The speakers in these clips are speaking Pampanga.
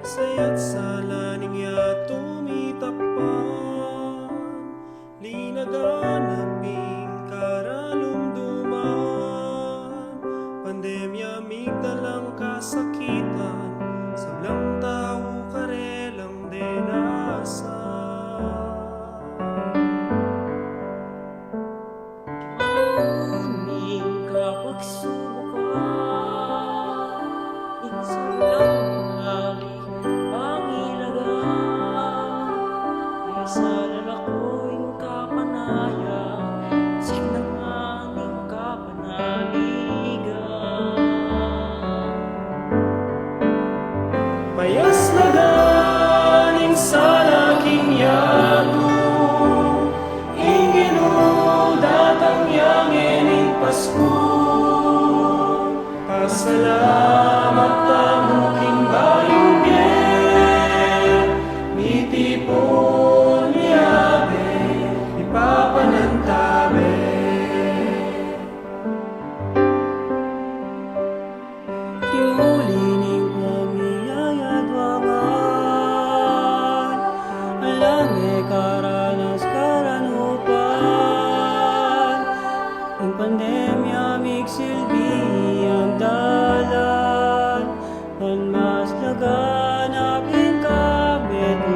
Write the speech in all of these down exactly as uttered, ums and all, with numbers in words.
Saya't sala ning yatu mitapan, linaganap ing karalumduman, pandemya migdalang kasakitan, sablang tau karelang denasan. Ing kapagsubukan, ing sablang pangilagan, ing sa lalako ing kapanayan, sinangan ing kapanaligan. Payas na ganing sala king yatu, ing Ginu datang ya ngening Pasku. Pasalamat tamu king bayung bie, mitipun miyabe, mipapanantabe. King uli ning pamiyayadwangan, ala me karanas karanupan, ing pandemya migsilbing dalan, ban mas laganap ing kamitman.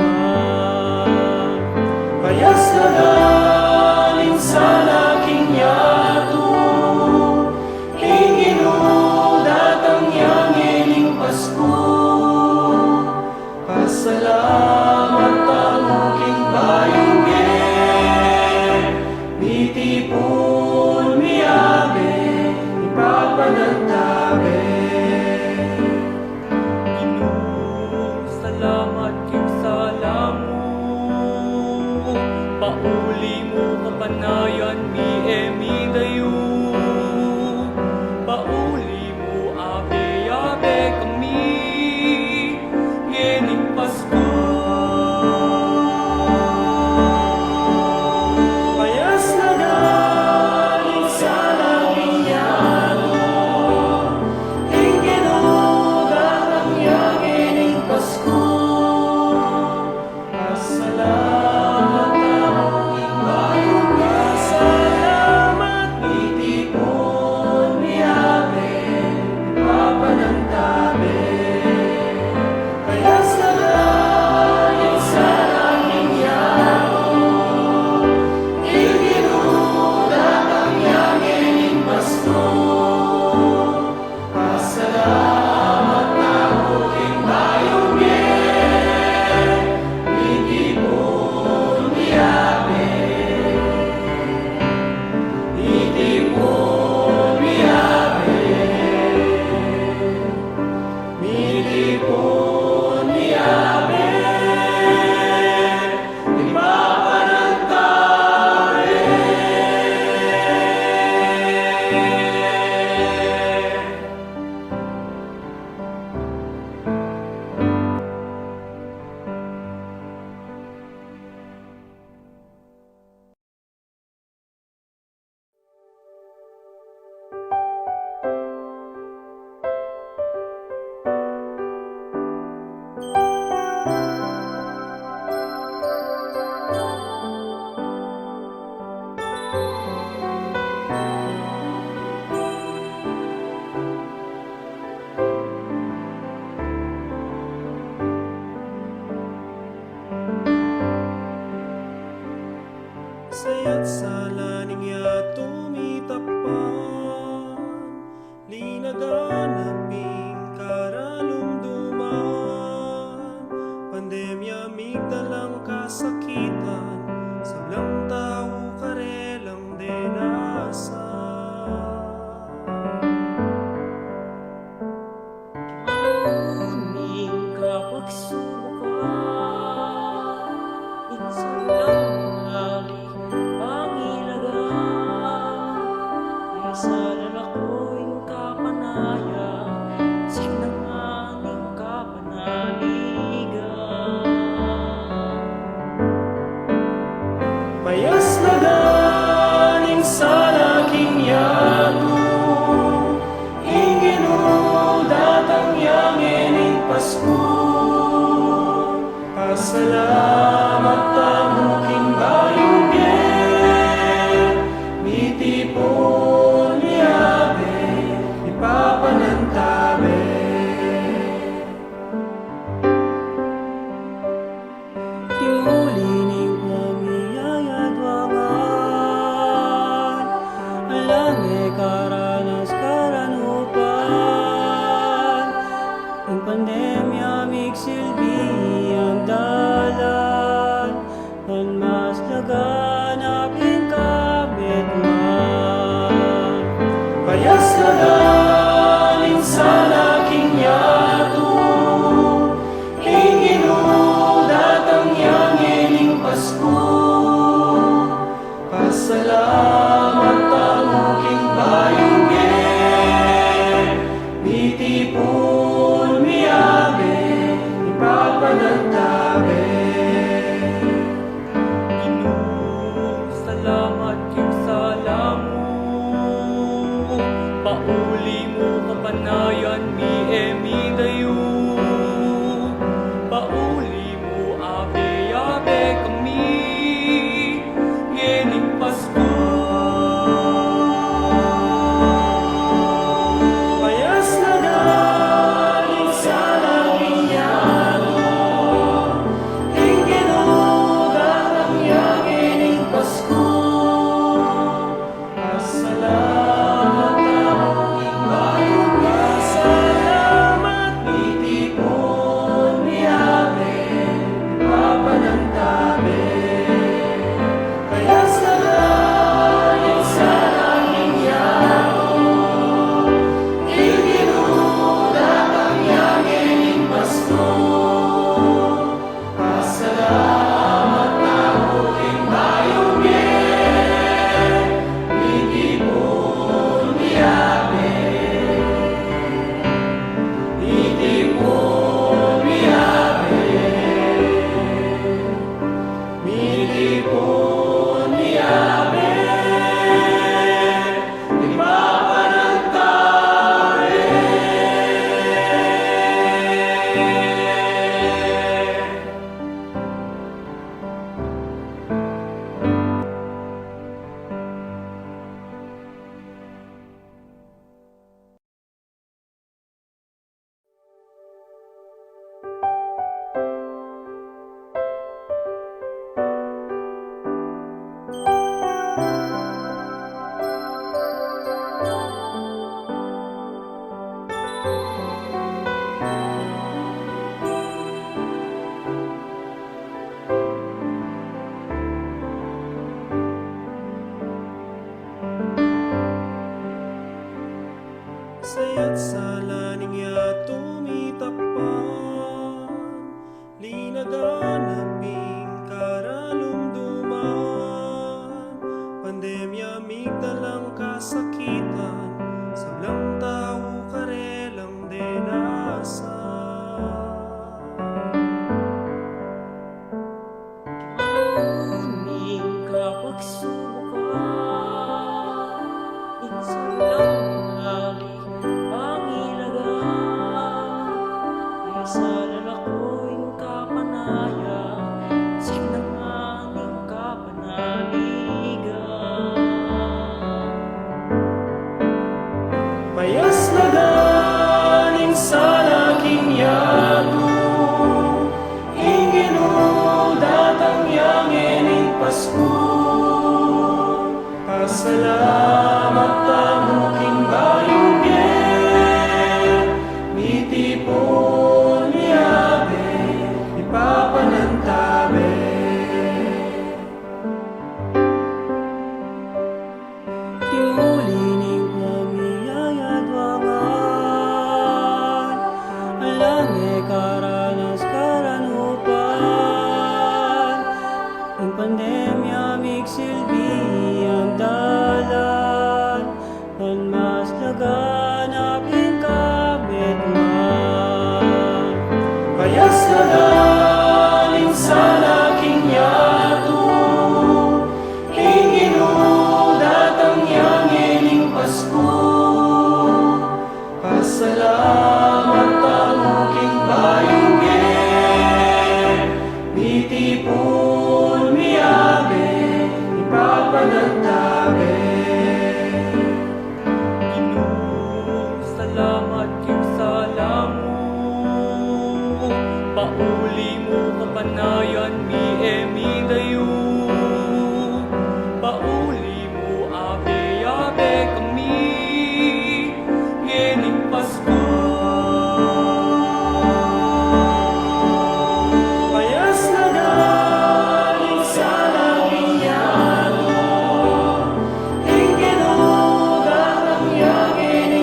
Payas na ganing sala king yatu, ing Ginu datang ya ngening Pasku. Pasalamat tamu king bayung bie, mitipun miyabe, mipapanantabe. Ginu, salamat king sala mu, pauli mu kapanayan mi e midayu, pauli mu abe-abe kami ngening Pasku. Payas na ganing sala king yatu, ing Ginu datang ya ngening Pasku. Pasalamat tamu king bayung bie, salamat, mitipun miyabe, mipapanantabe. Payas na ganing sala king yatu, ing Ginu datang ya ngening Pasku. Pasalamat tamu king bayung bie, mitipun miyabe, mitipun miyabe, mitipun miyabe, mipapanantabe. Saya't sala ning yatu mitapan, linaganap ing karalumduman, pandemya migdalang kasakitan, sablang tau karelang denasan. King uli ning kapagsubukan, ing sablang pangilagan, ing sa lalako ing kapanayan, sinangan ing kapanaligan. Dalan ing sala king yatu, ing Ginu datang ya ngening Pasku. Pasalamat tamu king bayu mie, mitipun mi abe, mipapanantabe. Ginu, salamat king sala mu. Pauli mu kapanayan mi e midayu. Pauli mu abe-abe kami ngening Pasku. Payas na dalan ing sala king yatu, ing Ginu datang ya ngening Pasku. Pasalamat tamu king bayu mie, salamat, mitipun mi abe, mipapanantabe. Payas na dalan ing sala king yatu, ing Ginu datang ya ngening Pasku. Pasalamat tamu king bayu mie, mitipun mi abe, mitipun mi abe, mitipun mi abe, mipapanantabe. Saya't sala ning yatu mitakpan, linaganap ing karalumduman, pandemya migdalang kasakitan, sablang tau karelang denasan. Aun ing kapagsubukan, ing sablang ari pangilagan, e sa lalako ing kapanayan, sinaman ing kapanaligan. Payas na dalan ing sala king yatu, ing Ginu datang ya ngening Pasku. Pasalamat tamu king bayu mie, mitipun mi abe, mipapanantabe. King uli ning pamiyayadwangan, alang e karanas karanupan, ing pandemya migsilbi a dalan, ban mas laganap ing kametungan. Payas na dalan ing sala king yatu, ing Ginu datang ya ngening Pasku. Pasalamat tamu king bayu mie, mitipun mi abe, mipapanantabe. Ginu, salamat king sala mu. Pauli mu kapanayan mi e midayu. Pauli mu abe-abe kami ngening Pasku. Payas na dalan ing sala king yatu, ing Ginu datang ya ngening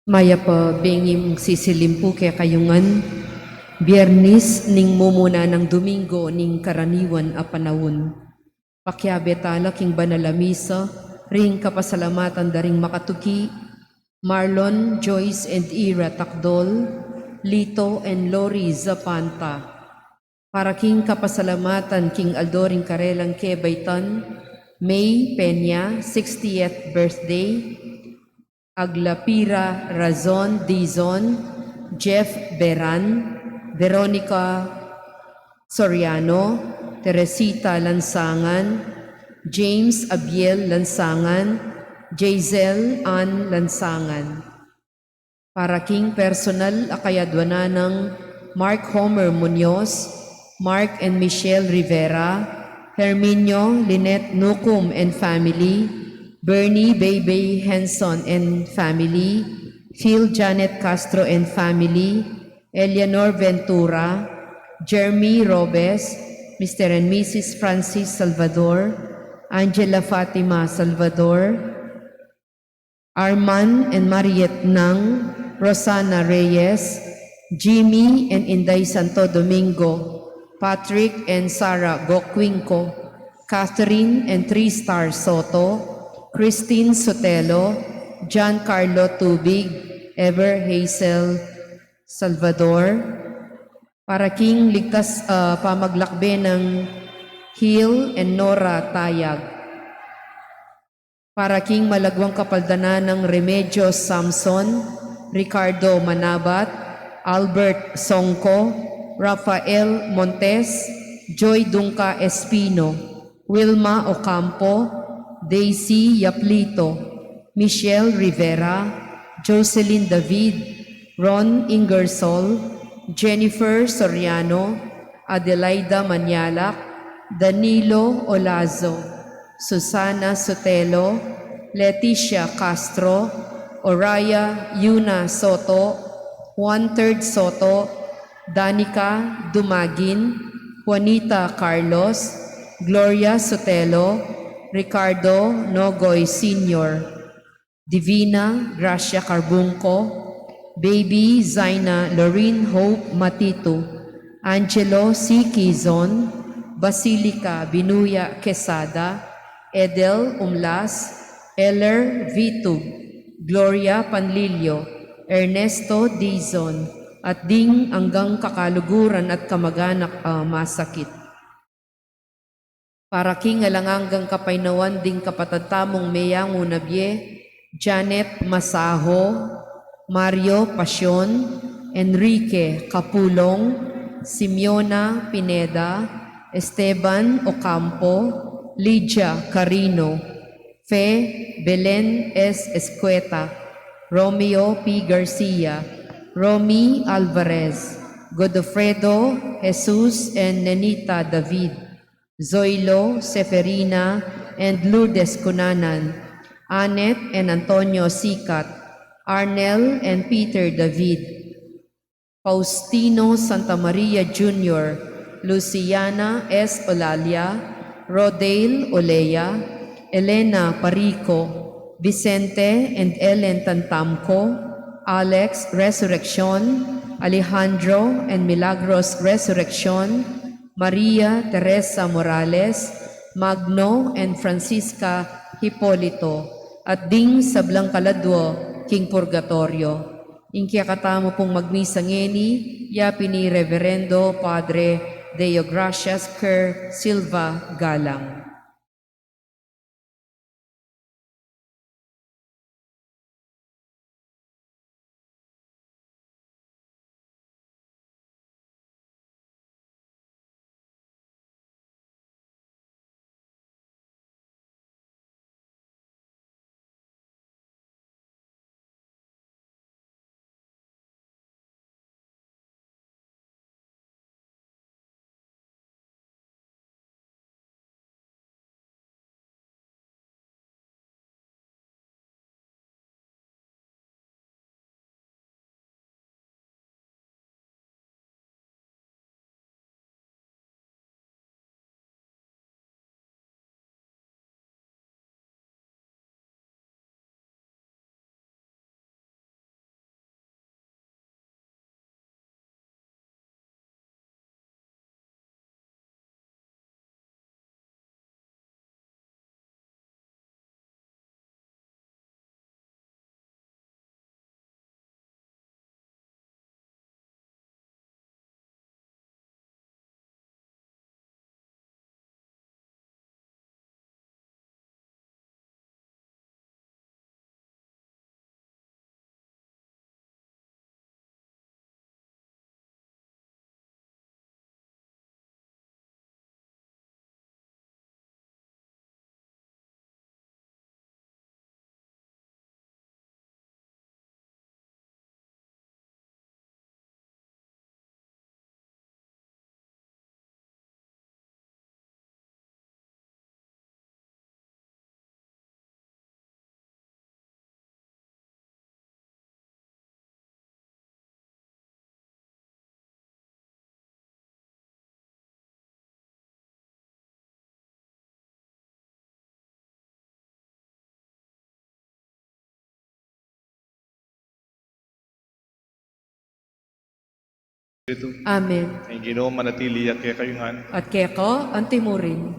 Mayap a benging sisilimpu kekayu ngan, Biyernis ning mumuna nang Domingo ning karaniwan a panaun. Pakiabe tala king banal a misa, ring kapasalamatan da ring makatuki, Marlon, Joyce, and Ira Takdol, Lito, and Lori Zapanta. Para king kapasalamatan king aldo ring karelang kebaitan, May Peña, sixtieth birthday, Aglapira Razon Dizon, Jeff Beran, Veronica Soriano, Teresita Lansangan, James Abiel Lansangan, Jazel Ann Lansangan. Para king personal a kayadwanan nang Mark Homer Muñoz, Mark and Michelle Rivera, Herminio Lynette Nucum and family, Bernie Baby Henson and family, Phil Janet Castro and family, Eleanor Ventura, Jeremy Robes, Mister and Missus Francis Salvador, Angela Fatima Salvador, Arman and Mariet Nang, Rosana Reyes, Jimmy and Inday Santo Domingo, Patrick and Sarah Gokwingko, Catherine and Tristar Soto, Christine Sotelo, John Carlo Tubig, Ever Hazel Salvador, para king ligtas, ah, pamaglakbe nang Hill and Nora Tayag. Para king malagwang kapaldanan nang Remedios Samson, Ricardo Manabat, Albert Songco, Rafael Montes, Joy Dungca Espino, Wilma Ocampo, Daisy Yaplito, Michelle Rivera, Jocelyn David, Ron Ingersoll, Jennifer Soriano, Adelaida Manialak, Danilo Olazo, Susana Sotelo, Leticia Castro, Oraya Yuna Soto, Juan Third Soto, Danica Dumagin, Juanita Carlos, Gloria Sotelo, Ricardo Nogoy Senior, Divina Gracia Carbungco, Baby Zaina Lorraine Hope Matitu, Angelo C. Quizon, Basilica Binuya Quesada, Edel Umlas, Eller Vitug, Gloria Panlilio, Ernesto Dizon, at ding anggang kakaluguran at kamag-anak a masakit. Para king alang anggang kapaynawan ding kapatad tamung meyangu na bie, Janet Masaho, Mario Pasion, Enrique Capulong, Simeona Pineda, Esteban Ocampo, Lydia Carino, Fe Belen S. Escueta, Romeo P. Garcia, Romy Alvarez, Godofredo Jesus and Nenita David, Zoilo Seferina and Lourdes Cunanan, Annette and Antonio Sicat, Arnel and Peter David, Faustino Santa Maria Junior, Luciana S. Olalia, Rodale Olea, Elena Parico, Vicente and Ellen Tantamco, Alex Resurreccion, Alejandro and Milagros Resurreccion, Maria Teresa Morales, Magno and Francisca Hipolito, at ding sablang kaladwa king purgatorio. Ing kekatamu pung magmisa ngeni, ya pin i Reverendo Padre Deogracias Kerr Silva Galang. Amen. Ing Ginu manatili ya kekayu ngan. At keka antimurin.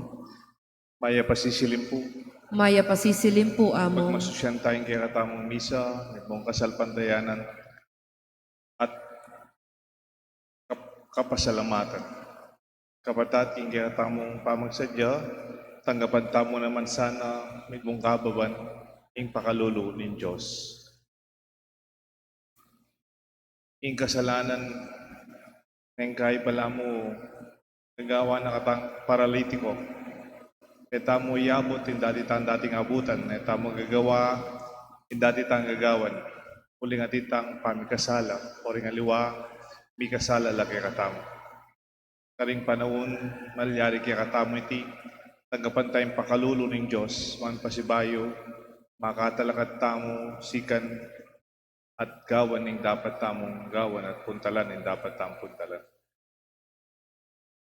Mayap a sisilimpu. Mayap a sisilimpu, Among. Pagmasusyan taya ing kekatamung misa, mitmung kasalpantayanan at kap-, kapasalamatan. Kapatad, king kekatamung pamagsadya, tanggapan tamu naman sana mitmung kababan ing pakalulu ning Dios. Ing kasalanan neng kai balamu gagawa na katang paralitiko. E tamu iabut ing dati tang dating abutan, e tamu gagawa ing dati tang gagawan, uling atin tang pamikasala, o ring aliwa, mikasala la kekatamu. Karing panaun malyari kekatamu iti, tanggapan taya ing pakalulu ning Dios, ban pasibayu makatalakad tamu sikan at gawan ing dapat tamung gawan at puntalan ing dapat tamung puntalan.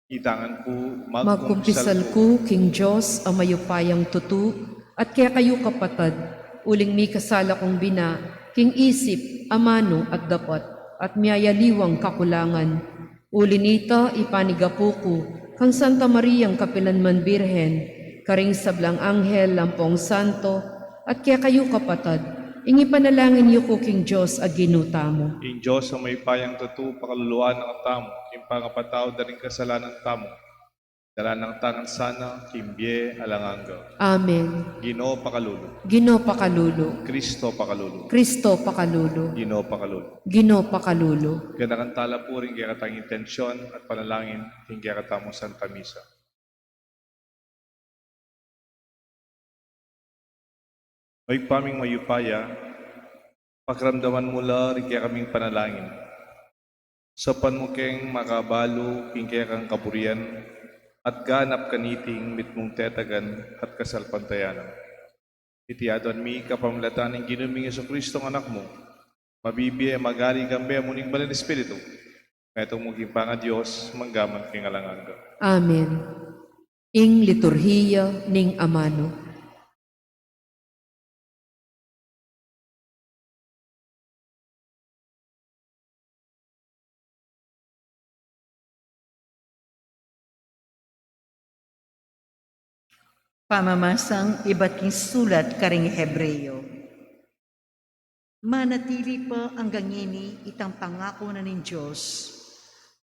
Itangan ku, magkumpisal ku king Dios a mayupayang tutu, at kekayu kapatad, uling mikasala kung bina, king isip, amanu at dapat, at miyayaliwang kakulangan. Uli nita, ipanigapu ku kang Santa Mariang kapilanman Birhen, karing sablang anghel ampong santo, at kekayu kapatad, ing ipanalangin yu ku king Dios a Ginu tamu. Ing Dios a mayupayang tutu, pakaluluan na katamu king pangapatawad da ring kasalanan tamu, dalan na katamu ngan sana king bie alang angga. Amen. Ginu pakalulu. Ginu pakalulu. Kristo pakalulu. Kristo pakalulu. Ginu pakalulu. Ginu pakalulu. Ganakan tala pu ring kekatang intensyon at panalangin king kekatamung Santa Misa. O Ibpa ming mayupaya, pakiramdaman mu la ring kekaming panalangin. Saupan mu keng makabalu king kekang kaburian at ganap kaniting mitmung tetagan at kasalpantayanan. Iti aduan mi kapamilatan ning Ginu ming Jesucristo, Anak mu, mabibie, magari, kambe mu ning Banal Espiritu, metung mu king pangaDios, mangga man king alang angga. Amen. Ing liturhiya ning amanu. Pamamasang ibat king sulat karing Hebreo. Manatili pa anggang ini itang pangaku na ning Dios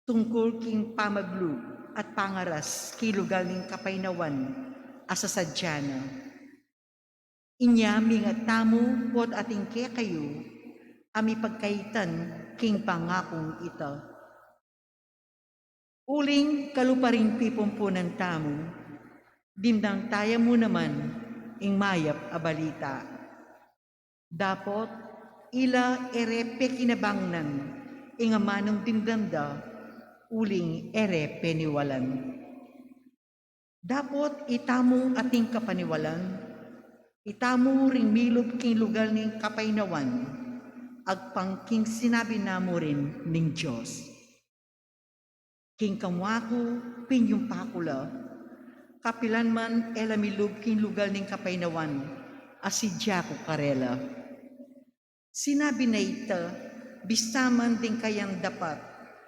tungkul king pamaglub at pangaras king lugal ning kapaynawan a sasadya na. Inya mingat tamu pota atin kekayu a mipagkaitan king pangakung ita. Uling kalupa ring pipumpunan tamu, dimdam taya mu naman ing mayap a balita. Dapot ila e re pekinabangnan ing amanung dimdam da, uling e re peniwalan. Dapot itamu atin kapaniwalan, itamu ring milub king lugal ning kapaynawan, agpang king sinabi na murin ning Dios. King kamu aku pinyumpa ku la, kapilan man e la milub king lugal ning kapaynawan a sidya ku karela. Sinabi na ita, bista man ding kayang dapat,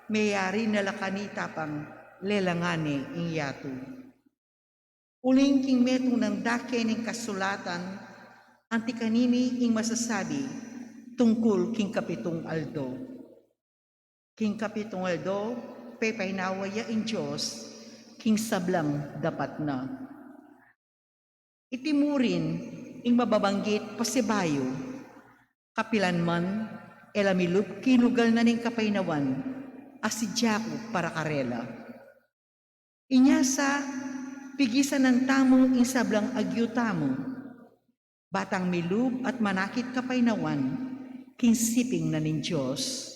meyari na la kanita pang lelangan ne ing yatu. Uling king metung nang dake ning kasulatan, anti kanini ing masasabi tungkul king kapitung aldo. King kapitung aldo, pepaynawa ya ing Dios king sablang dapat na. Iti murin ing mababanggit pasibayu, kapilan man e la milub king lugal na ning kapaynawan a sidya ku para karela. Inya sa, pigisanan tamu ing sablang agyu tamu, batang milub at manakit kapaynawan king siping na ning Dios.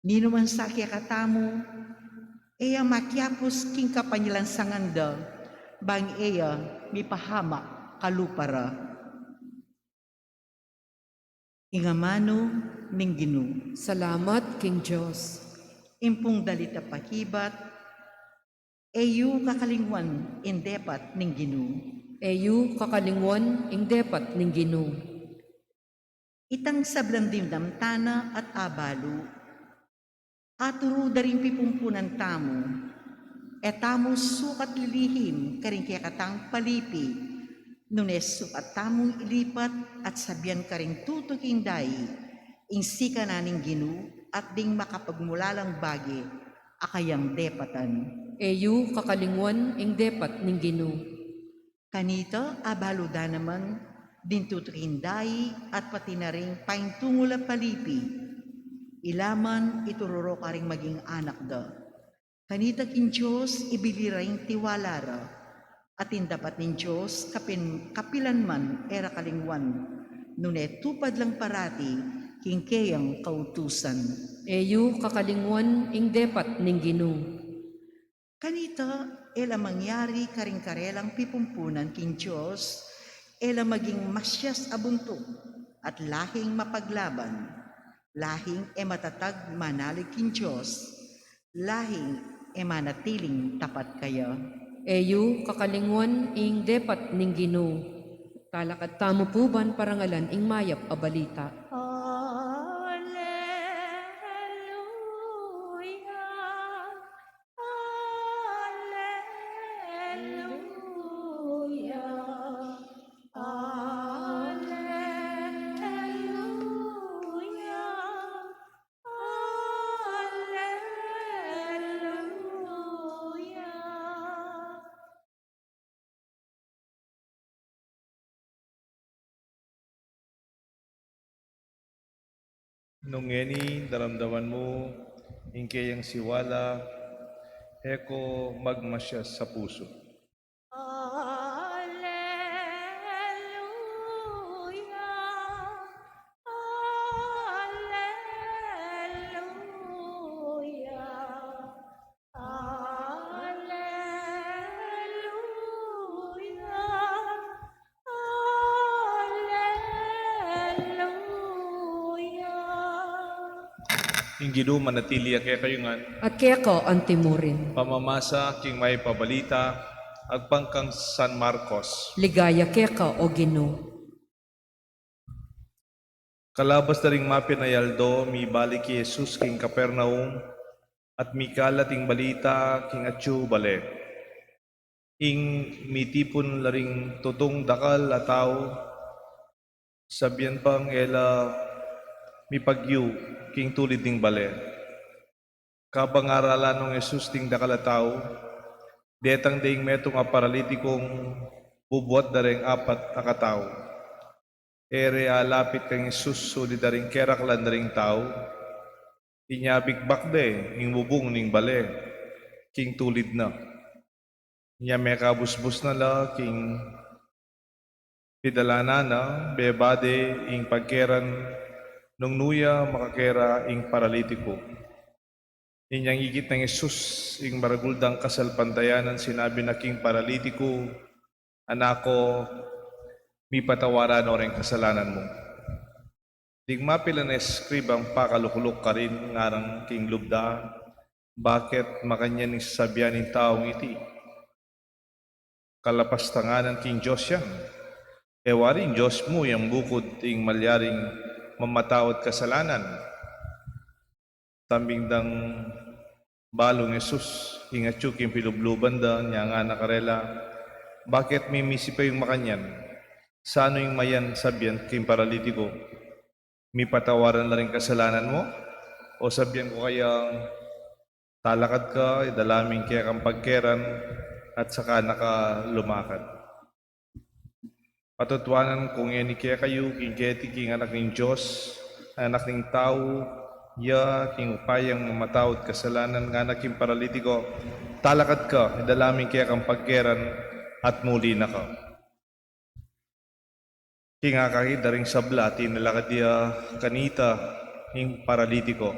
Ninuman sa kekatamu, e ya makiapus king kapanilansangan da, bang e ya mipahamak kalupa ra. Ing amanu ning Ginu. Salamat king Dios. Ing pung dalit a pakibat, e yu kakalingwan ing depat ning Ginu. E yu kakalingwan ing depat ning Ginu. Itang sablang dimdam tana at abalu, Aturu da ring pipumpunan tamu, e tamu sukat lilihim karing kekatang palipi, nune sukat tamung ilipat at sabian karing tutuking dai, ing sikanan ning Ginu at ding makapagmulalang bage a kayang depatan. E yu kakalingwan ing depat ning Ginu. Kanita abalu da naman ding tutuking dai at pati na ring paintungul a palipi. Ila man ituru ro karing maging anak da. Kanita king Dios ibili ra ing tiwala ra. At ing dapat ning Dios kapin-, kapilan man e ra kalingwan, nune tupad lang parati king keyang kautusan. E yu kakalingwan ing depat ning Ginu. Kanita e la mangyari karing karelang pipumpunan king Dios, e la maging masias a buntuk at lahing mapaglaban, lahing e matatag manalig king Dios, lahing e manatiling tapat kaya. E yu kakalingwan ing depat ning Ginu. Talakad tamu pu ban parangalan ing mayap a balita. Alleluia, alleluia, alleluia. Alleluia. Nung ngeni daramdaman mu ing keyang siwala, e ko magmasias sa pusu. Alleluia, alleluia, alleluia, alleluia. Ing Ginu manatili ya kekayu ngan. At keka antimurin. Pamamasa king mayap a balita agpang kang San Marcos. Ligaya keka, O Ginu. Kalabas da ring mapilan a aldo, mibalik i Jesus king Capernaum, at mikalat ing balita king atyu bale. Ing mitipun la ring tutung dakal a tau, sabian pang e la mipagyu king tulid ning bale. Kabang aralan nong Jesus ding dakal a tau, detang de ing metung a paralitikung bubuat da reng apat a katau. E re alapit kang Jesus uli da ring keraklan da ring tau, inya bikbak de ing bubung ning bale king tulid na. Inya mekabusbus na la king pidalanan na, beba de ing pagkeran nung nu ya makakera ing paralitiku. Inyang ikit nang Jesus ing maragul dang kasalpantayanan, sinabi na king paralitiku, "Anak ko, mipatawaran no reng kasalanan mu." Ding mapilan a eskribang pakalukluk karin ngarang king lub da, "Baket makanyan ing sasabian ning taung iti? Kalapastanganan king Dios yan. E wari ing Dios mu yang bukud ing malyaring mamatawad kasalanan?" Tambing dang balu nang Jesus ing atyu king pilubluban da, inya ngana karela, "Baket mimisi pa yung makanyan? Sa nu ing mayan sabian king paralitiku, 'Mipatawaran la ring kasalanan mu'? O sabian ku kayang, 'Talakad ka, idala me ing kekang pagkeran,' at saka na ka lumakad?" Patutuanan ku ngeni kekayu, king keti king Anak ning Dios, Anak ning Tau, ya king upayang mamatawad kasalanan, ngana king paralitiku, "Talakad ka, idala me ing kekang pagkeran," at muli na ka. King akakit da ring sabla, tinalakad ya kanita ing paralitiku.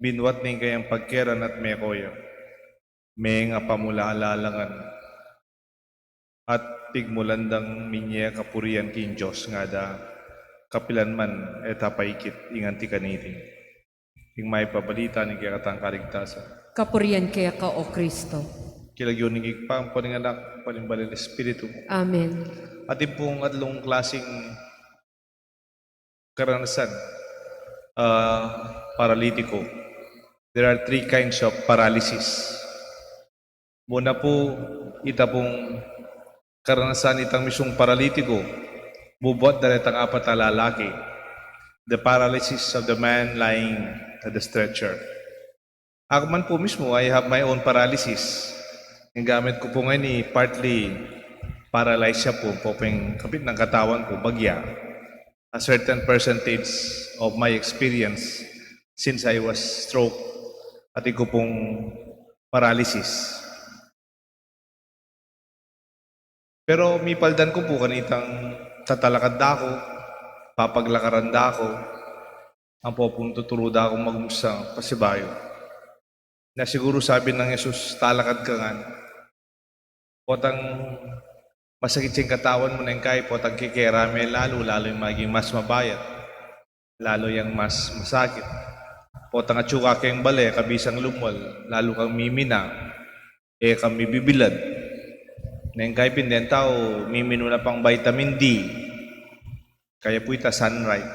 Binuat ne ing kayang pagkeran at meko ya. Mengapamula la ngan. At pigmulan dang minye kapurian king Dios, ngada, "Kapilan man e ta paikit ing anti kaniti." Ing mayap a balita ning kekatang kaligtasan. Kapurian keka, O Kristo. King lagyu ning Ibpa, ampo ning Anak, ampo ning Banal a Espiritu. Amen. Atin pung atlung klasing karanasan, ah, paralitiku. There are three kinds of paralysis. Muna pu, ita pung karanasan itang mismung paralitiku, bubuat da retang apat a lalaki. The paralysis of the man lying at the stretcher. Aku man pu mismu, I have my own paralysis. Ing gamit ku pu ngeni, partly paralyzed ya pu, puping kapit ning katawan ku, bagya. A certain percentage of my experience since I was stroke, atin ku pung paralysis. Pero mipaldan ku pu kanitang tatalakad da ku, papaglakaran da ku, ampo pung tuturu da kung magmusa pasibayu. Na siguru sabi nang Jesus, "Talakad ka ngan." Potang masakit ya ing katawan mu, neng kai, potang kekera me lalu, lalu yang maging mas mabayat, lalu yang mas masakit. Potang atyu ka keng bale, e ka bisang lumwal, lalu kang mimina, e ka mibibilad. Neng kai pin deng tau, miminu na pang vitamin D. Kaya pu ita sunlight.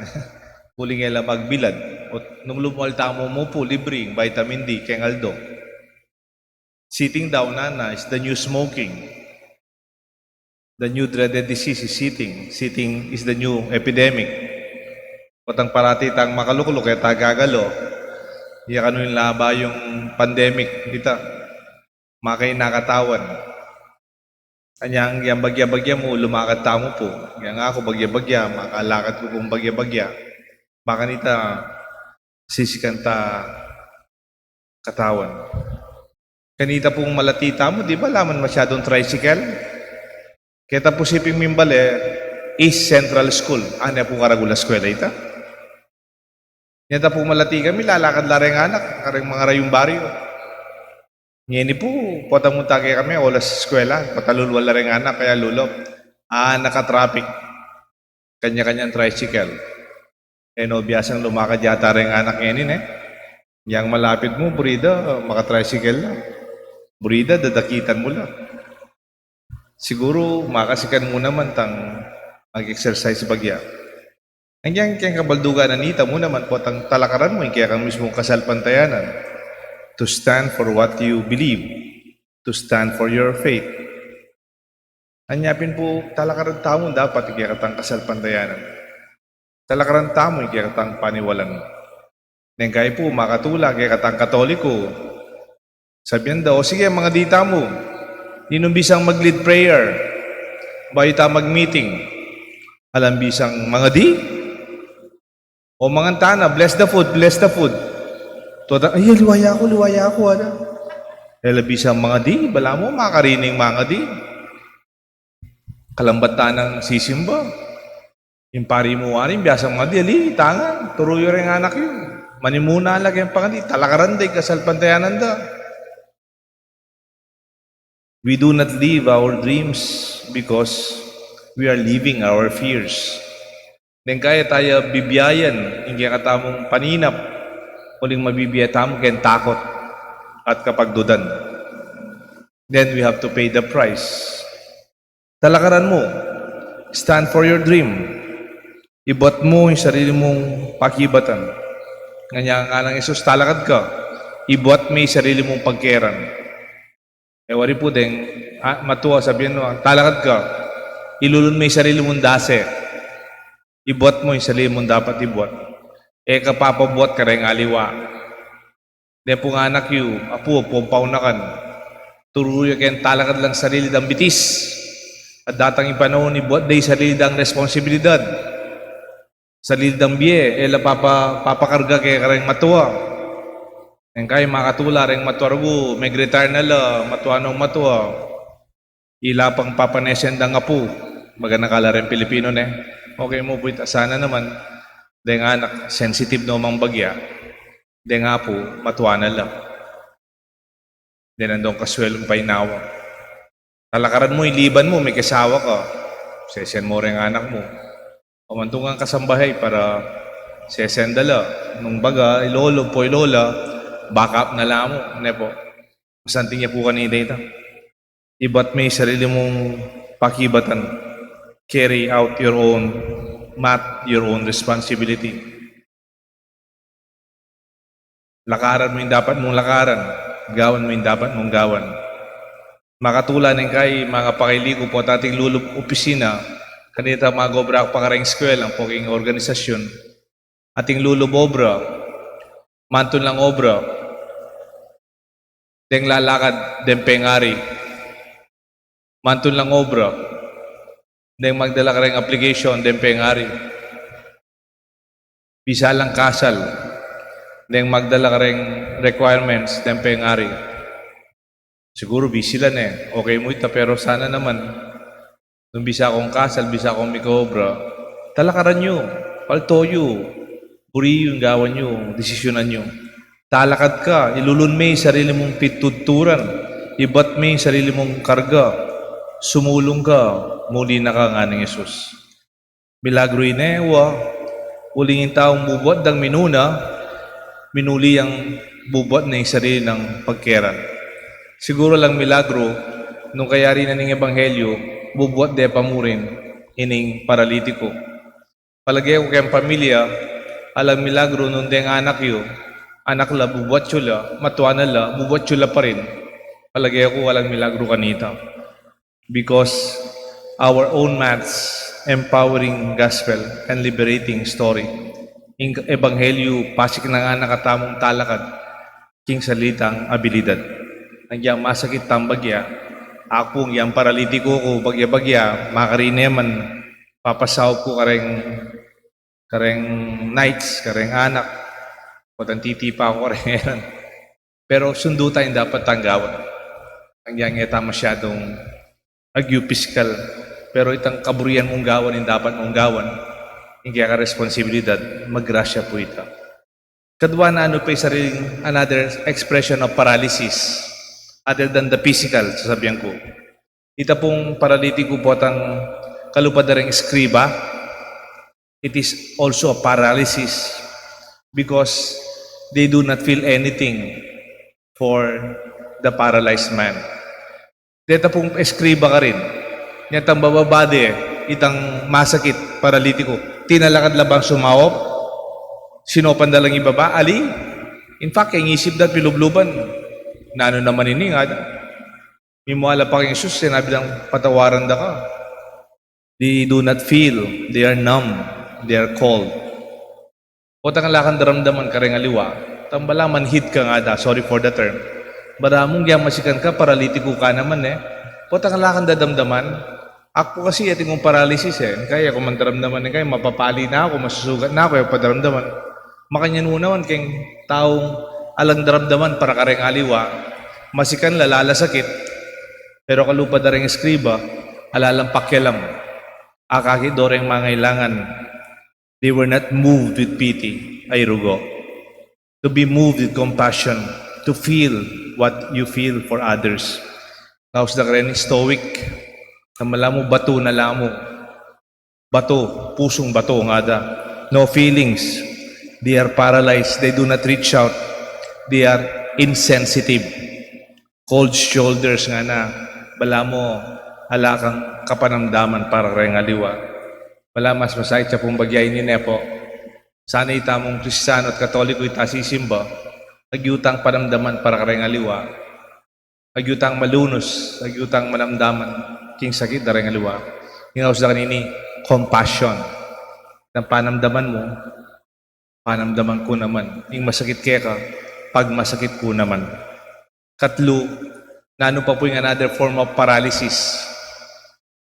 Uling e la magbilad. O, nung lumwal tamu mu pu, libre ing vitamin D keng aldo. Sitting down, nana, is the new smoking. The new dreaded disease is sitting. Sitting is the new epidemic. Potang parati tang makalukluk, e ta gagalo. Iya kanu ing laba yung pandemic, ita. Makain na katawan. Anyang yang bagya-bagya mu, lumakad tamu pu. Yang aku bagya-bagya, makalakad ku pung bagya-bagya. Makanita, sisikan ta katawan. Kanita pung malati tamu, di ba, ala man masyadung tricycle? Keta pu siping mimbale, East Central School. Ane pu karagul a eskwela ita. Neta pu malati kami, lalakad la reng anak, kareng mangarayung baryo. Ngeni pu, potang munta kekami, olas eskwela, patalulwal la reng anak, kaya lulop. Ah, naka-traffic. Kanya-kanyang tricycle. E no biasang lumakad yata reng anak ngeni, ne? Yang malapit mu, buri da, maka-tricycle la. Buri da, dadakitan mu la. Siguru makasikan mu naman tang mag-exercise bagya. Anyang keng kabaldugan na nita mu naman potang talakaran mu ing kekang mismung kasalpantayanan. To stand for what you believe. To stand for your faith. Anya pin pu, talakaran tamu dapat ing kekatang kasalpantayanan. Talakaran tamu ing kekatang paniwalan. Neng kai pu, makatula kekatang Katoliko. Sabian da, "O sige, mangadi tamu. Ninung bisang mag-lead prayer bayu ta mag-meeting?" Alang bisang mangadi? O mangan tana, "Bless the food, bless the food." Tuta, "Ay, liwaya ku, liwaya ku, ada." E la bisang mangadi, balamu makarining mangadi. Kalambat tanang sisimba. Ing pari mu wari, biasang mangadi, ali, tangan, turu yu reng anak yu. Manimuna la keng pangadi, talakaran da ing kasalpantayanan da. We do not live our dreams because we are living our fears. Neng kai e ta ya bibiayan ing kekatamung paninap, uling mabibia tamu keng takut at kapagdudan. Then we have to pay the price. Talakaran mu. Stand for your dream. Ibuat mu ing sarili mung pakibatan. Nganang ngan Jesus, "Talakad ka." Ibuat me ing sarili mung pagkeran. E wari pu deng, ah, matua, sabian mu, "Talakad ka." Ilulun me ing sarili mung dase. Ibuat mu ing sarili mung dapat ibuat. E ka papabuat kareng aliwa. Deng pung anak yu, apu, apu, pung paunakan. Turu yu keng talakad lang sarili dang bitis. At datang ing panaun, ibuat da ing sarili dang responsibilidad. Sarili dang bie, e la papa-, papakarga keng kareng matua. Neng kai makatula reng matua rugu, mag-retire na la, matua nung matua. Ila pang papanesen dang apu, magana kala reng Pilipino, ne? Okay mu pu ita, sana naman, deng anak, sensitive no mang bagya, deng apu, matua na la. Deng andong kaswelung painawa. Talakaran mu, iliban mu, mekiasawa ka. Sesen mu reng anak mu. O mantungan kasambahay para sesen da la. Nung baga, i lolo, apu, i lola, backup na la mu, ne pu. Masanting ya pu kanita ita. Ibat me sarili mung pakibatan. Carry out your own mat, your own responsibility. Lakaran mu ing dapat mung lakaran, gawan mu ing dapat mung gawan. Makatula ning kai, mangapakailing ku pu ating lulub opisina, kanita magobra pa kareng eskwela, ampong organisasyun. Ating lulub obra, mantun lang obra, deng lalakad, deng pengari. Mantun lang obra, deng magdala kareng application, deng pengari. Bisa lang kasal, deng magdala kareng requirements, deng pengari. Siguru busy la ne. Okay mu ita, pero sana naman, nung bisa kung kasal, bisa kung mikaobra, talakaran yu, palto yu, buri yu, gawan yu, desisyunan yu. Talakad ka, ilulun me ing sarili mung pituturan, ibat me ing sarili mung karga, sumulung ka, muli na ka, ngana nang Jesus. Milagru ini, wa, uling ing taung bubuat dang minuna, minuli yang bubuat na ing sarili nang pagkeran. Siguru alang milagru, nung kayari na ning ebanghelyu, bubuat de pa murin ining paralitiku. Palage ku keng pamilya, alang milagru nung deng anak yu, anak la, bubuat yu la, matua na la, bubuat yu la pa rin. Palage ku alang milagru kanita. Because our own maths, empowering gospel, and liberating story. Ing ebanghelyu, pasik na ngana katamung talakad king salitang abilidad. Agyang masakit tang bagya, aku, agyang paralitiku ku, bagya-bagya, makarine man, papasaup ku kareng, kareng knights, kareng anak, potang titipa ku kareng eran. Pero sundu ta ing dapat tang gawan. Agyang e ta masyadung agyu pisikal, pero itang kaburian mung gawan, ing dapat mung gawan, ing keka responsibilidad, maggrasya pu ita. Kadua, nanu pa ing sariling, another expression of paralysis other than the physical, sasabian ku. Ita pung paralitiku, potang kalupa da reng eskriba, it is also a paralysis because they do not feel anything for the paralyzed man. Deta pung eskriba karin, nyatang bababa de itang masakit, paralitiku, tinalakad la bang sumaup? Sinaupan da lang ibaba, ali? In fact, ing isip da pilubluban. Nanu naman ini, ngada. Mimua la pa kang Jesus, sinabi lang, patawaran da ka. They do not feel, they are numb, they are cold. Potang ala kang daramdaman kareng aliwa, tang balamu manhid ka, ngada, sorry for the term. Balamu agyang masikan ka, paralitiku ka naman e. Potang ala kang daramdaman, aku kasi atin kung paralysis e. Kaya ku man daramdaman e, kaya mapapali na aku, masusugat na aku, e ku pa daramdaman. Makanyan mu naman keng taung alang daramdaman para kareng aliwa, masikan la, ala la sakit, pero kalupa da reng eskriba, ala lang pakialam. Akakit do reng mangailangan. They were not moved with pity, ay rugo. To be moved with compassion, to feel what you feel for others. Ngaus da kareng stoic, na malamu batu na lamu. Batu, pusung batu, ngada. No feelings. They are paralyzed. They do not reach out. They are insensitive. Cold shoulders, ngana. Balamu ala kang kapanamdaman para kareng aliwa. Balamu mas masakit ya pung bagya ini, ne pu. Sana itamung Kristiyanu at Katoliko, ita sisimba, agyu tang panamdaman para kareng aliwa. Agyu tang malunus, agyu tang manamdaman king sakit da reng aliwa. Ing aus da kanini, compassion. Nang panamdaman mu, panamdaman ku naman. Ing masakit keka, pagmasakit ku naman. Katlu, nanu pa pu ing another form of paralysis?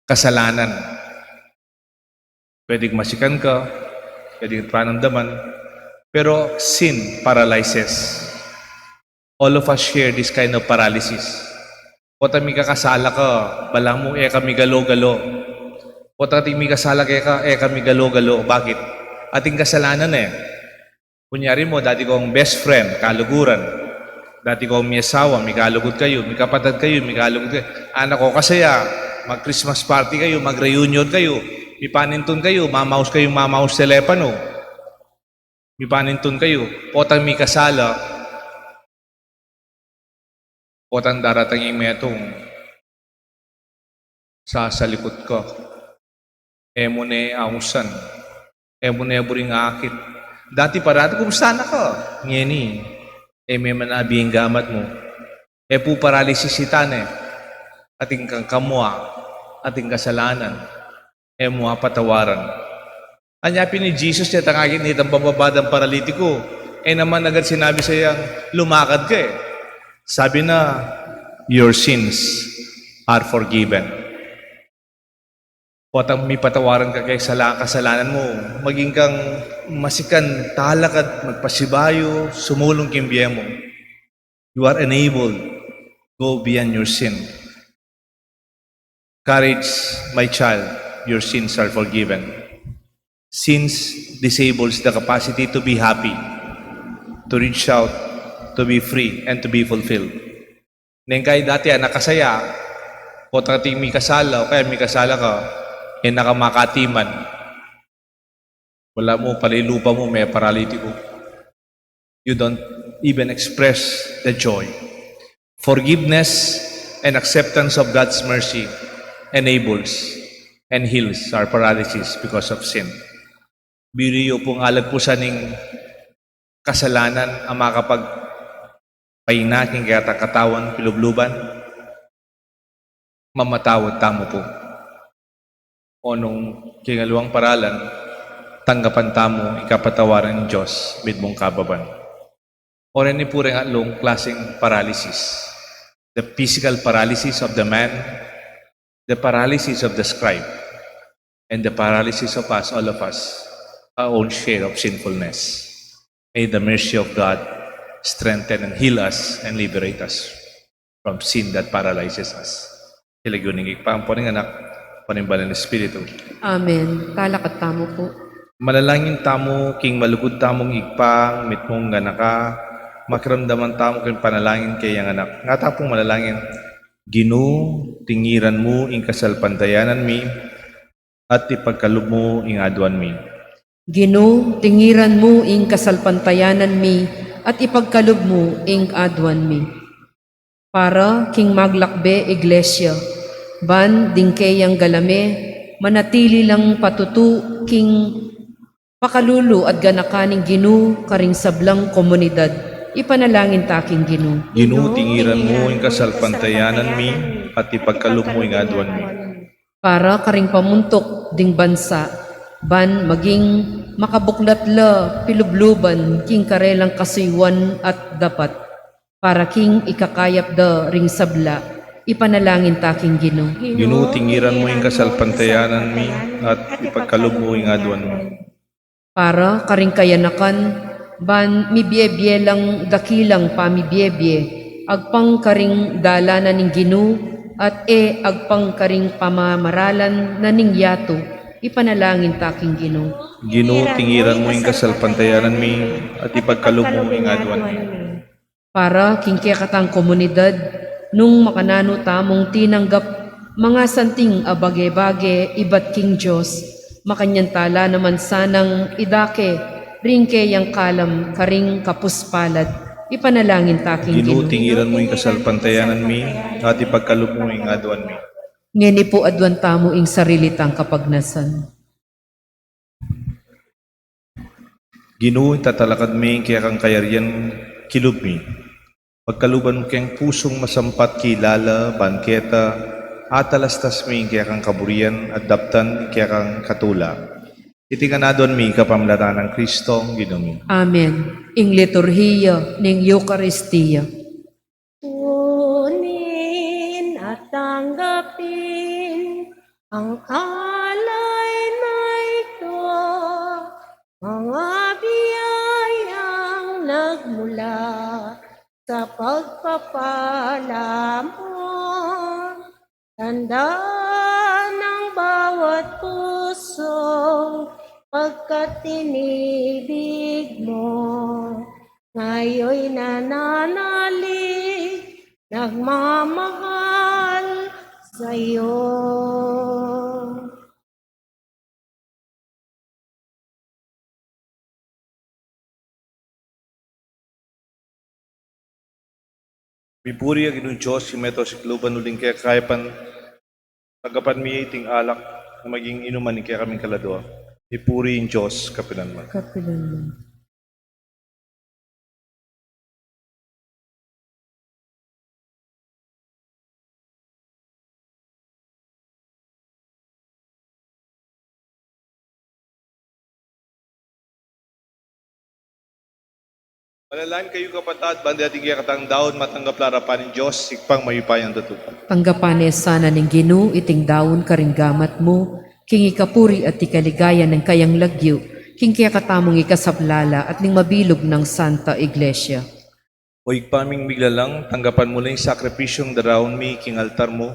Kasalanan. Pwedeng masikan ka, pwedeng panamdaman, pero sin paralyzes. All of us share this kind of paralysis. Potang mikakasala ka, balamu e ka migalo-galo. Potang ating mikasala keka, e ka migalo-galo. Bakit? Ating kasalanan e. Kunyari mu, dati kong best friend, kaluguran. Dati kong miyasawa, mikalugud kayu, mikapatad kayu, mikalugud kayu. Anak ko, kasaya, mag-Christmas party kayu, mag-reunion kayu, mipanintun kayu, mamaus kayu, mamaus telepanu. Mipanintun kayu, potang mikasala, potang daratang ing metung, sasalikut ka. E mu ne ausan. E mu ne buring akit. Dati parati, kumusta na ka? Ngeni, E me man abe ing gamat mu. E pu paralysis ita ne. Atin kang kamua, atin kasalanan. E mu apatawaran. Anya pin i Jesus, detang akit na itang bababa dang paralitiku, e naman agad sinabi sa yang, "Lumakad ka e." Sabi na, "Your sins are forgiven." Potang mipatawaran ka keng sala-, kasalanan mu, maging kang masikan, talakad, magpasibayu, sumulung king bie mu. You are enabled. Go beyond your sin. Courage, my child, your sins are forgiven. Sins disables the capacity to be happy, to reach out, to be free, and to be fulfilled. Neng kai dati, anak ka saya, potang ating mikasala, o kaya mikasala ka, e na ka makatiman. Wala mu, pala ing lupa mu, me paralitiku. You don't even express the joy. Forgiveness and acceptance of God's mercy enables and heals our paralysis because of sin. Buri yu pung alagpusan ning kasalanan a makapagpaina king kekatang katawan pilubluban, mamatawad tamu pu. O nung king aliwang paralan, tanggapan tamu ing kapatawaran ning Dios mitmung kababan. O reni pu reng atlung klasing paralysis. The physical paralysis of the man, the paralysis of the scribe, and the paralysis of us, all of us, our own share of sinfulness. May the mercy of God strengthen and heal us and liberate us from sin that paralyzes us. King lagyu ning Ibpa, ampo ning Anak, ampo ning Banal a Espiritu. Amen. Talakad tamu pu. Manalangin tamu king malugud tamung Ibpa, mitmung Anak a, makiramdaman tamu king panalangin kayang Anak. Nga ta pung manalangin, Ginu, tingiran mu ing kasalpantayanan mi, at ipagkalub mu ing aduan mi. Ginu, tingiran mu ing kasalpantayanan mi, at ipagkalub mu ing aduan mi. Para king maglakbe iglesia, ban ding keyang galame, manatili lang patutu king pakalulu at ganakan ning Ginu karing sablang komunidad, ipanalangin ta king Ginu. Ginu, tingiran mu ing kasalpantayanan mi, at ipagkalub mu ing aduan mi. Para karing pamuntuk ding bansa, ban maging makabuklat la pilubluban king karelang kasuyuan at dapat, para king ikakayap da ring sabla, ipanalangin ta king Ginu. Ginu, tingiran mu ing kasalpantayanan mi, at ipagkalub mu ing aduan mi. Para karing kayanakan, ban mibie-bie lang dakilang pamibie-bie, agpang karing dalanan ning Ginu, at e agpang karing pamamaralan na ning yatu, ipanalangin ta king Ginu. Ginu, tingiran mu ing kasalpantayanan mi, at ipagkalub mu ing aduan mi. Para king kekatang komunidad, nung makananu tamung tinanggap mangasanting a bage-bage ibat king Dios, makanyan ta la naman sanang idake ring keyang kalam karing kapuspalad, ipanalangin ta king Ginu. Ginu, tingiran mu ing kasalpantayanan mi, at ipagkalub mu ing aduan mi. Ngeni pu aduan tamu ing sarili tang kapagnasan. Ginu, itatalakad mi ing kekang kayarian kilub mi. Pagkaluban mu keng pusung masampat kilala, ban keta, atalastas mi ing kekang kaburian, at daptan ing kekang katula. Iti ngan aduan mi kapamilatan nang Kristong Ginu mi. Amen. Ing liturhiya ning Eukaristia. Kunin at tanggapin ang alay na ito, mga biyayang nagmula sa pagpapala mo. Tanda ng bawat puso, pagkat inibig mo, ngayo'y nananalig, nagmamahal sa'yo. Mipuri a Ginung Dios, ing meto sikluban uling kekayapan, tanggapan mi iting alak na maging inuman ning kekaming kaladua. Mipuri ing Dios kapilanman. Kapilanman. Manalangin kayu, kapatad, ban ding kekatang daun matanggap la arapan ning Dios, Ibpang mayupayang tutu. Tanggapan na sana ning Ginu iting daun karing gamat mu, king ikapuri at ikaligaya ning kayang lagyu, king kekatamung ikasabla la at ning mabilug nang Santa Iglesia. O Ibpa ming miglalang, tanggapan mu la ing sakripisyung daraun mi king altar mu.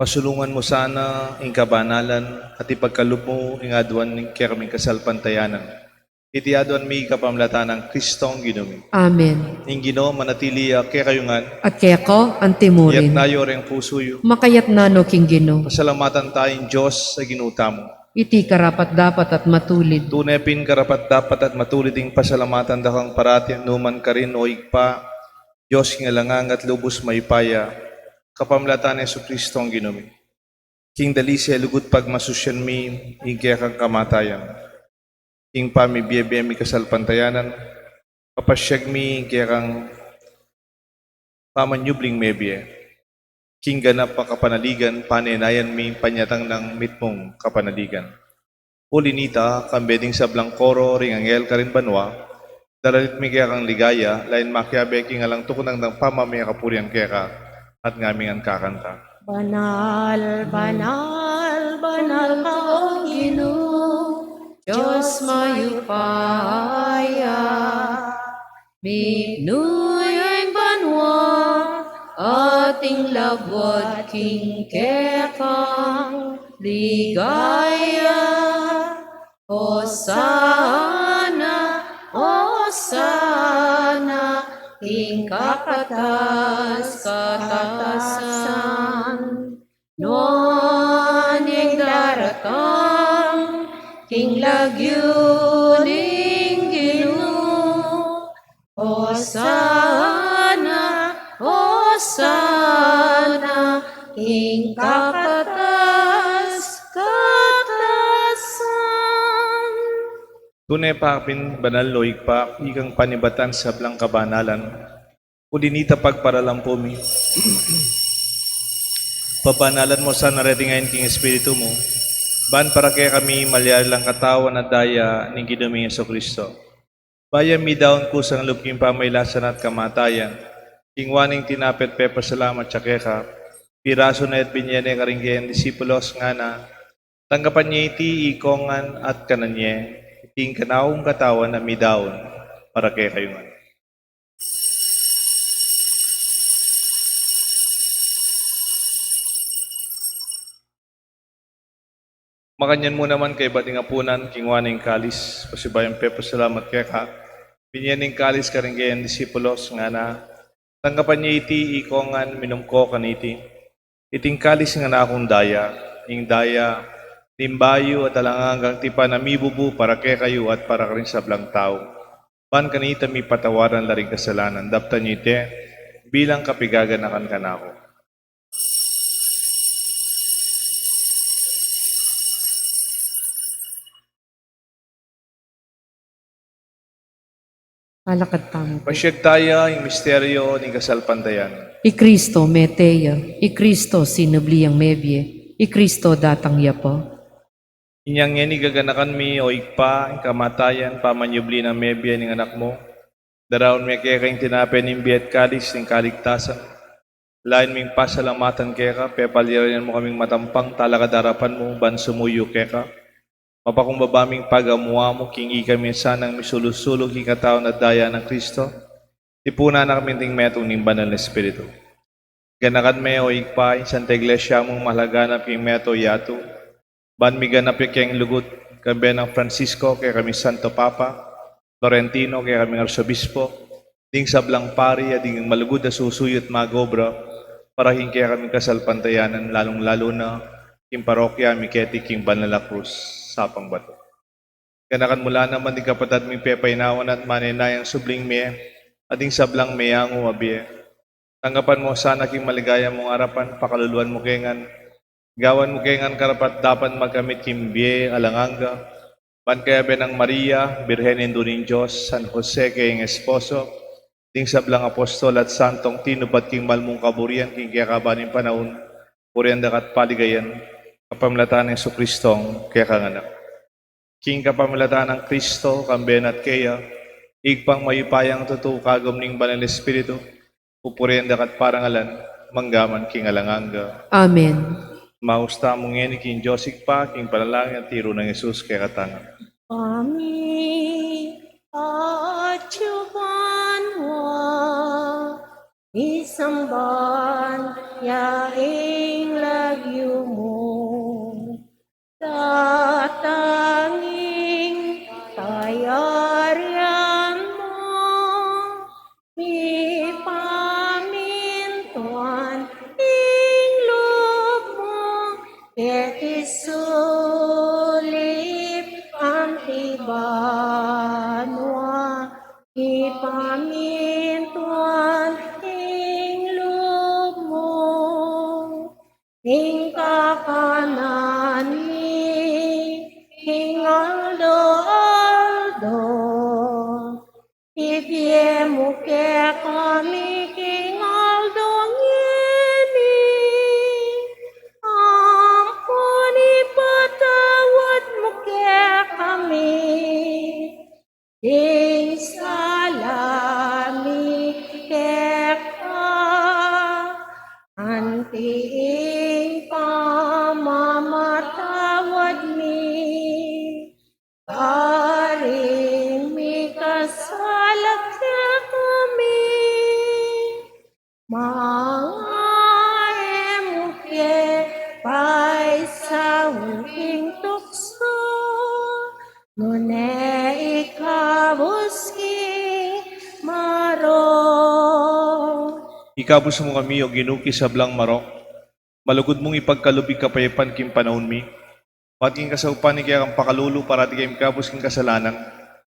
Pasulungan mu sana ing kabanalan at ipagkalub mu ing aduan ning kekaming kasalpantayanan. Iti aduan mi kapamilatan nang Kristong Ginu mi. Amen. Ing Ginu manatili ya kekayu ngan. At keka antimurin. Iyatas yu reng pusu yu. Makayatas no king Ginu. Pasalamatan taya ing Dios a Ginu tamu. Iti karapat-dapat at matulid. Tune pin karapat-dapat at matulid ing pasalamatan da kang parati at nukarin man, o Ibpa, Dios king alang angga at lubus mayupaya, kapamilatan nang Jesucristo a Ginu mi. King dalise lugud pagmasusyan mi ing kekang kamatayan, king pamibie-bie mi kasalpantayanan, papasyag mi ing kekang pamanyubling mebie, king ganap a kapanaligan, panenayan mi panyatang nang mitmung kapanaligan. Uli nita, kambe ding sablang koro ring anghel karin banua, daralit mi kekang ligaya, lain makiabe king alang tuknang dang pamamie kapurian keka, at ngaming ngan kakanta. Banal, banal, banal ka, O Ginu, Dios mayupaya. Mitmu ya ing banua at ing lagwat king kekang ligaya. Osana, Osana, king kakatas-katasan. Nuan ing daratang king lagyu ning Ginu. Osana, Osana, king kakatas-katasan. Tune pa pin banal, o Ibpa, ikang panibatan sablang kabanalan. Uli nita pagparalampu mi, pabanalan mu sana reting ain king Espiritu mu, ban para kekami malyari lang katawan at daya ning Ginu ming Jesucristo. Bayu ya midaun kusang lub king pamailasan at kamatayan, kinua ne ing tinape at pepasalamat ya keka, pirasu ne at binie ne karing kayang disipulos, ngana: Tanggapan ye iti ikongan at kanan ye, iti ing kanakung katawan a midaun para kekayu ngan. Makanyan mu naman kaybat ning apunan, kinua ne ing kalis, pasibayu yang pepasalamat keka, binie ne ing kalis karing kayang disipulos, ngana: Tanggapan ye iti ikongan, minum ko kaniti. Iti ing kalis ning kanakung daya, ing daya ning bayu at alang anggang tipan a mibubu para kekayu at para karing sablang tau. Ban kanita mipatawaran la ring kasalanan. Daptan ye iti bilang kapaganakan kanaku. Alakad tamu pu. Pasiag taya ing misteryo ning kasalpantayanan. I Kristo mete ya, i Kristo sinubli yang mebie, i Kristo datang ya pa. Inyang ngeni gaganakan mi, o Ibpa, ing kamatayan, pamanyubli nang mebie ning Anak mu. Daraun mi keka ing tinape ning bie at kalis ning kaligtasan. Lain ming pasalamatan keka, pepalyarin mu kaming matampang talakad king arapan mu, ban sumuyu keka. Mapakumbaba ming pagamu-amu king ikami sanang misulu-sulu king katawan at daya nang Kristo. Tipunan na kami king metung ning Banal a Espiritu. Ganakan me, o Ibpa, ing Santa Iglesia mung malaganap king meto yatu. Ban miganap ya keng lugud, kambe nang Francisco, kekaming Santo Papa, Florentino, kekaming Arsobispo, ding sablang pari, at ding malugud a susuyu at mag-obra para king kekaming kasalpantayanan, lalung-lalu na king parokya mi keti king Banal a Krus, Sapang Batu. Ganakan mu la naman ding kapatad ming pepainawa na at manenayang subling mie, at ding sablang meyangu a bie. Tanggapan mu sana king maligaya mung arapan, pakaluluan mu ke ngan, gawan mu ke ngan karapat-dapat magkamit king bie alang angga, ban kayabe nang Maria, Birhen Indu ning Dios, San Jose kayang esposo, ding sablang apostol at santong tinupad king mal mung kaburian king kekaban ning panaun, purian da ka at paligayan, kapamilatan nang Jesucristong kekang Anak. King kapamilatan nang Kristo, kambe na at keya, Ibpang mayupayang tutu, kagum ning Banal Espiritu, pupurian da ka at parangalan, mangga man king alang angga. Amen. Maus tamu ngeni king Dios Ibpa, king panalangin at tiru nang Jesus kekatang. Amen. Atyu banua, misamban ya ing lagyu mu. Datang ing kayarian mu, mipamintuan ing lub mu, keti sulip anti banua, mipamintuan ing lub mu. Ing kakanan mi king aldo-aldo, ibie mu kekami king aldo ngeni, ampon ipatawad mu kekami ding sala mi keka, anti ing pamamatawad mi karing mikasala kekami. Manga e mu ke paisaul king tuksu, nune ikabus king marok. Ikabus mu kami, O Ginu, king sablang marok. Malugud mung ipagkalub ing kapayapan king panaun mi. Umat king kasaupan ning kekang pakalulu, parati kaming ikabus king kasalanan,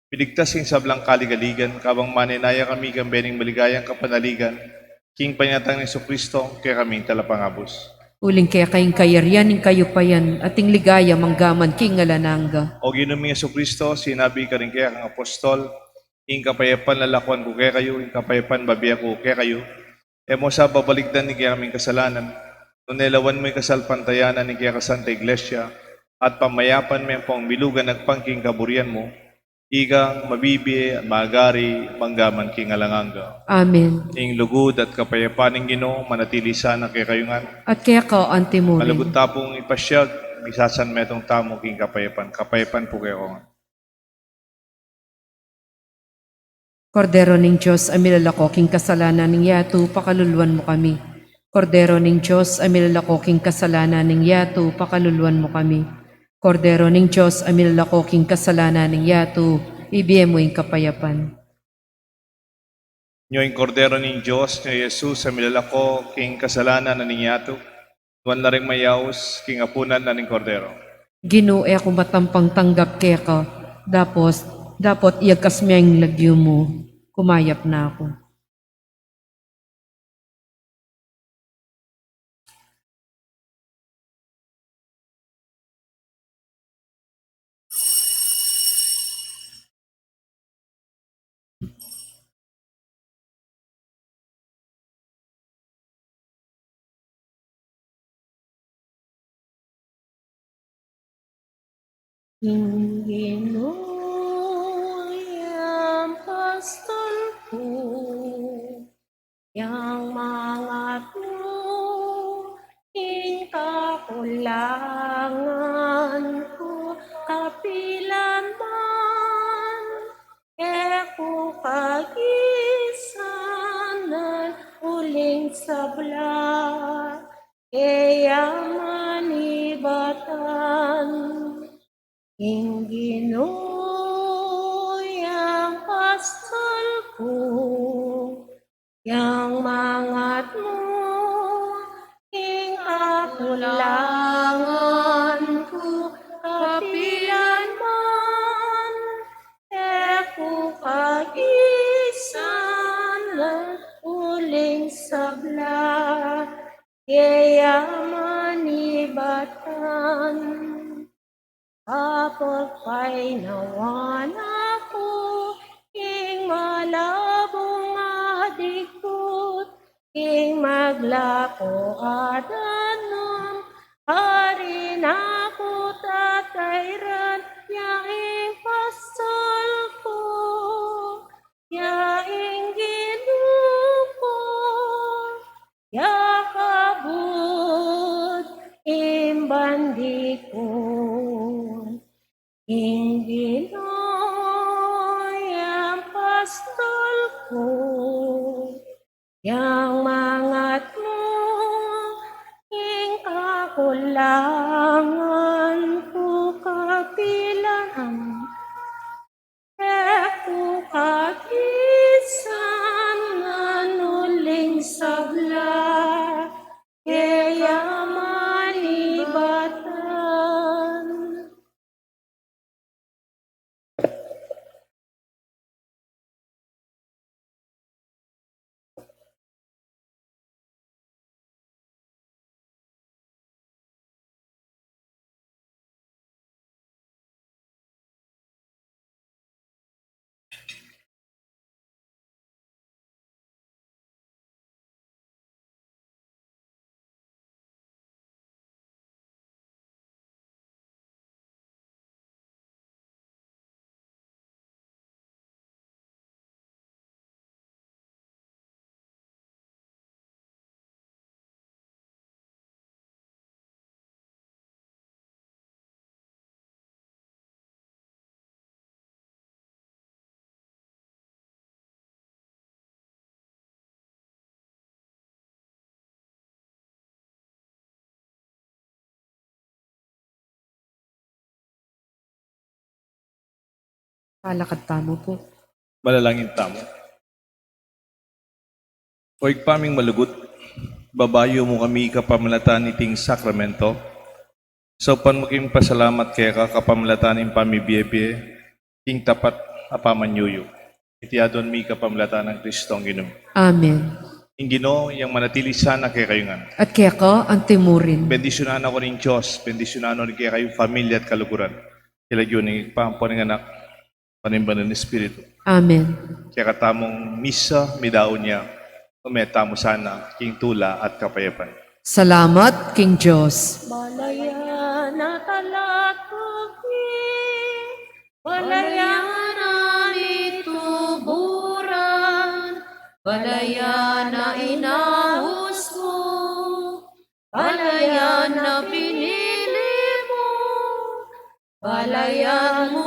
miligtas king sablang kaligaligan, kabang manenaya kami king bie ning maligayang kapanaligan, king panyatang nang Jesucristo, kekaming Talapangabus. Uling keka ing kayarian, ing kayupayan, at ing ligaya, mangga man king alang angga. O Ginu ming Jesucristo, sinabi mu karing kekang apostol, ing kapayapan lalakuan ku kekayu, ing kapayapan bibie ku kekayu. E mu sa babalikdan ing kekaming kasalanan, nune lawan mu ing kasalpantayanan ning kekang Santa Iglesia, at pamayapan me ampong milugan agpang king kaburian mu, ikang mabibie at magari mangga man king alang angga. Amen. Ing lugud at kapayapan ning Ginu manatili sana kekayu ngan. At keka antimurin. Malugud ta pung ipasyag, misasan metung tamu king kapayapan, kapayapan pu kekayu ngan. Kordero ning Dios a milalako king kasalanan ning yatu, pakaluluan mu kami. Kordero ning Dios a milalako king kasalanan ning yatu, pakaluluan mu kami. Kordero ning Dios a milalako king kasalanan ning yatu, ibie mu ing kapayapan. Nyo ing Kordero ning Dios, nyo i Jesus a milalako king kasalanan na ning yatu. Nuan la ring mayaus king apunan na ning Kordero. Ginu, e ku matampang tanggap keka, dapot, dapot iyagkas me ing lagyu mu, kumayap na ku. Ing Ginu yang pastor ku, yang mangatmu ing kakulangan ku kapilan man. E ku kagisanan uling sabla, e ya manibatan. Ing Ginu yang pastor ku, yang mangatmu ing kakulangan ku kapilan man. E ku kagisanan uling sabla, e ya manibatan. Apagpainawan na ku king malabung a dikut, king maglako a danum, ari na ku tatairan, ya ing pastor ku. Ing Ginu yang pastor ku, yang mangatmu ing kakulangan ku kapilan. E ku kagisan na nuling sabla, keya manibatan. Palakad tamu pu. Manalangin tamu. O Ibpa ming malugud, babayu mu kami kapamilatan iting sakramento. Saupan mu kaming pasalamat keka kapamilatan ning pamibie-bie king tapat a pamanyuyu. Iti aduan mi kapamilatan nang Kristong Ginu mi. Amen. Ing Ginu yang manatili sana kekayu ngan. At keka antimurin. Bendisyunan na kayu ning Dios, bendisyunan na rin kekayu, pamilya at kaluguran. King lagyu ning Ibpa, ampo ning Anak, ampo ning Banal a Espiritu. Amen. Kekatamung misa, midaun ya, ume tamu sana king tula at kapayapan. Salamat king Dios. Balayan a talatuki, balayan a mituburan, balayan a inahus mu, balayan a pinili mu, balayan mu